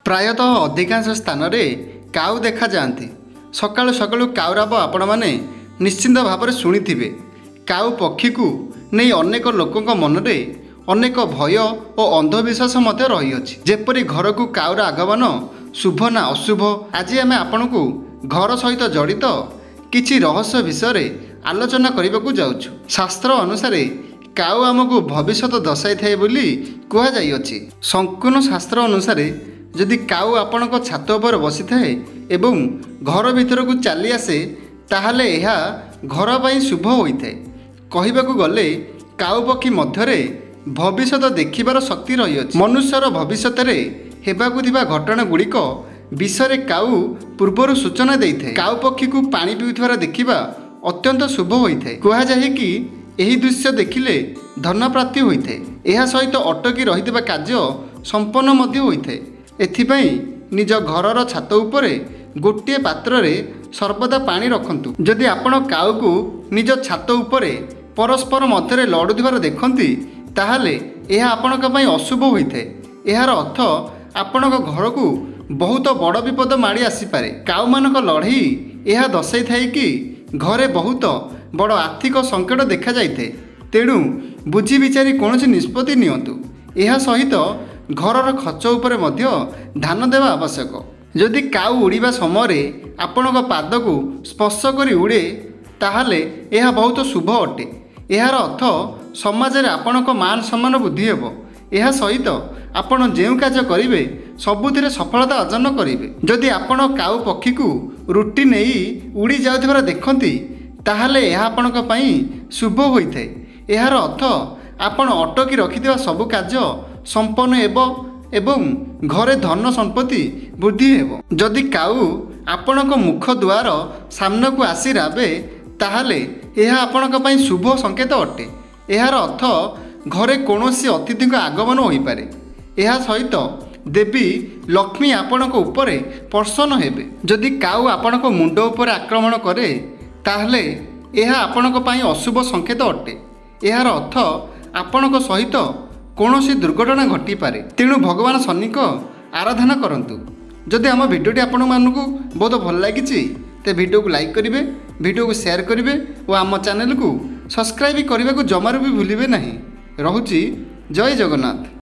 ପ୍ରାୟତଃ ଅଧିକାଂଶ ସ୍ଥାନରେ କାଉ ଦେଖାଯାଆନ୍ତି। ସକାଳୁ ସକାଳୁ କାଉରାବ ଆପଣମାନେ ନିଶ୍ଚିନ୍ତ ଭାବରେ ଶୁଣିଥିବେ। କାଉ ପକ୍ଷୀକୁ ନେଇ ଅନେକ ଲୋକଙ୍କ ମନରେ ଅନେକ ଭୟ ଓ ଅନ୍ଧବିଶ୍ୱାସ ମଧ୍ୟ ରହିଅଛି, ଯେପରି ଘରକୁ କାଉର ଆଗମନ ଶୁଭ ନା ଅଶୁଭ। ଆଜି ଆମେ ଆପଣଙ୍କୁ ଘର ସହିତ ଜଡ଼ିତ କିଛି ରହସ୍ୟ ବିଷୟରେ ଆଲୋଚନା କରିବାକୁ ଯାଉଛୁ। ଶାସ୍ତ୍ର ଅନୁସାରେ କାଉ ଆମକୁ ଭବିଷ୍ୟତ ଦର୍ଶାଇଥାଏ ବୋଲି କୁହାଯାଇଅଛି। ଶଙ୍କୁନ ଶାସ୍ତ୍ର ଅନୁସାରେ ଯଦି କାଉ ଆପଣଙ୍କ ଛାତ ଉପରେ ବସିଥାଏ ଏବଂ ଘର ଭିତରକୁ ଚାଲି ଆସେ, ତାହେଲେ ଏହା ଘର ପାଇଁ ଶୁଭ ହୋଇଥାଏ। କହିବାକୁ ଗଲେ କାଉ ପକ୍ଷୀ ମଧ୍ୟରେ ଭବିଷ୍ୟତ ଦେଖିବାର ଶକ୍ତି ରହିଅଛି। ମନୁଷ୍ୟର ଭବିଷ୍ୟତରେ ହେବାକୁ ଥିବା ଘଟଣା ଗୁଡ଼ିକ ବିଷୟରେ କାଉ ପୂର୍ବରୁ ସୂଚନା ଦେଇଥାଏ। କାଉ ପକ୍ଷୀକୁ ପାଣି ପିଉଥିବାର ଦେଖିବା ଅତ୍ୟନ୍ତ ଶୁଭ ହୋଇଥାଏ। କୁହାଯାଏ କି ଏହି ଦୃଶ୍ୟ ଦେଖିଲେ ଧନ ପ୍ରାପ୍ତି ହୋଇଥାଏ। ଏହା ସହିତ ଅଟକି ରହିଥିବା କାର୍ଯ୍ୟ ସମ୍ପନ୍ନ ମଧ୍ୟ ହୋଇଥାଏ। ଏଥିପାଇଁ ନିଜ ଘରର ଛାତ ଉପରେ ଗୋଟିଏ ପାତ୍ରରେ ସର୍ବଦା ପାଣି ରଖନ୍ତୁ। ଯଦି ଆପଣ କାଉକୁ ନିଜ ଛାତ ଉପରେ ପରସ୍ପର ମଧ୍ୟରେ ଲଢ଼ୁଥିବାର ଦେଖନ୍ତି, ତାହେଲେ ଏହା ଆପଣଙ୍କ ପାଇଁ ଅଶୁଭ ହୋଇଥାଏ। ଏହାର ଅର୍ଥ ଆପଣଙ୍କ ଘରକୁ ବହୁତ ବଡ଼ ବିପଦ ମାଡ଼ି ଆସିପାରେ। କାଉମାନଙ୍କ ଲଢ଼େଇ ଏହା ଦର୍ଶାଇଥାଏ କି ଘରେ ବହୁତ ବଡ଼ ଆର୍ଥିକ ସଙ୍କଟ ଦେଖାଯାଇଥାଏ। ତେଣୁ ବୁଝି ବିଚାରି କୌଣସି ନିଷ୍ପତ୍ତି ନିଅନ୍ତୁ। ଏହା ସହିତ ଘରର ଖର୍ଚ୍ଚ ଉପରେ ମଧ୍ୟ ଧ୍ୟାନ ଦେବା ଆବଶ୍ୟକ। ଯଦି କାଉ ଉଡ଼ିବା ସମୟରେ ଆପଣଙ୍କ ପାଦକୁ ସ୍ପର୍ଶ କରି ଉଡ଼େ, ତାହେଲେ ଏହା ବହୁତ ଶୁଭ ଅଟେ। ଏହାର ଅର୍ଥ ସମାଜରେ ଆପଣଙ୍କ ମାନ ସମ୍ମାନ ବୃଦ୍ଧି ହେବ। ଏହା ସହିତ ଆପଣ ଯେଉଁ କାର୍ଯ୍ୟ କରିବେ ସବୁଥିରେ ସଫଳତା ଅର୍ଜନ କରିବେ। ଯଦି ଆପଣ କାଉ ପକ୍ଷୀକୁ ରୁଟି ନେଇ ଉଡ଼ି ଯାଉଥିବାର ଦେଖନ୍ତି, ତାହେଲେ ଏହା ଆପଣଙ୍କ ପାଇଁ ଶୁଭ ହୋଇଥାଏ। ଏହାର ଅର୍ଥ ଆପଣ ଅଟକି ରଖିଥିବା ସବୁ କାର୍ଯ୍ୟ ସମ୍ପନ୍ନ ହେବ ଏବଂ ଘରେ ଧନ ସମ୍ପତ୍ତି ବୃଦ୍ଧି ହେବ। ଯଦି କାଉ ଆପଣଙ୍କ ମୁଖ ଦ୍ୱାର ସାମ୍ନାକୁ ଆସି ରାବେ, ତାହେଲେ ଏହା ଆପଣଙ୍କ ପାଇଁ ଶୁଭ ସଂକେତ ଅଟେ। ଏହାର ଅର୍ଥ ଘରେ କୌଣସି ଅତିଥିଙ୍କ ଆଗମନ ହୋଇପାରେ। ଏହା ସହିତ ଦେବୀ ଲକ୍ଷ୍ମୀ ଆପଣଙ୍କ ଉପରେ ପ୍ରସନ୍ନ ହେବେ। ଯଦି କାଉ ଆପଣଙ୍କ ମୁଣ୍ଡ ଉପରେ ଆକ୍ରମଣ କରେ, ତାହେଲେ ଏହା ଆପଣଙ୍କ ପାଇଁ ଅଶୁଭ ସଂକେତ ଅଟେ। ଏହାର ଅର୍ଥ ଆପଣଙ୍କ ସହିତ କୌଣସି ଦୁର୍ଘଟଣା ଘଟିପାରେ। ତେଣୁ ଭଗବାନ ଶନିଙ୍କ ଆରାଧନା କରନ୍ତୁ। ଯଦି ଆମ ଭିଡ଼ିଓଟି ଆପଣମାନଙ୍କୁ ବହୁତ ଭଲ ଲାଗିଛି, ତେବେ ଭିଡ଼ିଓକୁ ଲାଇକ୍ କରିବେ, ଭିଡ଼ିଓକୁ ସେୟାର କରିବେ ଓ ଆମ ଚ୍ୟାନେଲକୁ ସବସ୍କ୍ରାଇବ୍ କରିବାକୁ ଜମାରୁ ବି ଭୁଲିବେ ନାହିଁ। ରହୁଛି, ଜୟ ଜଗନ୍ନାଥ।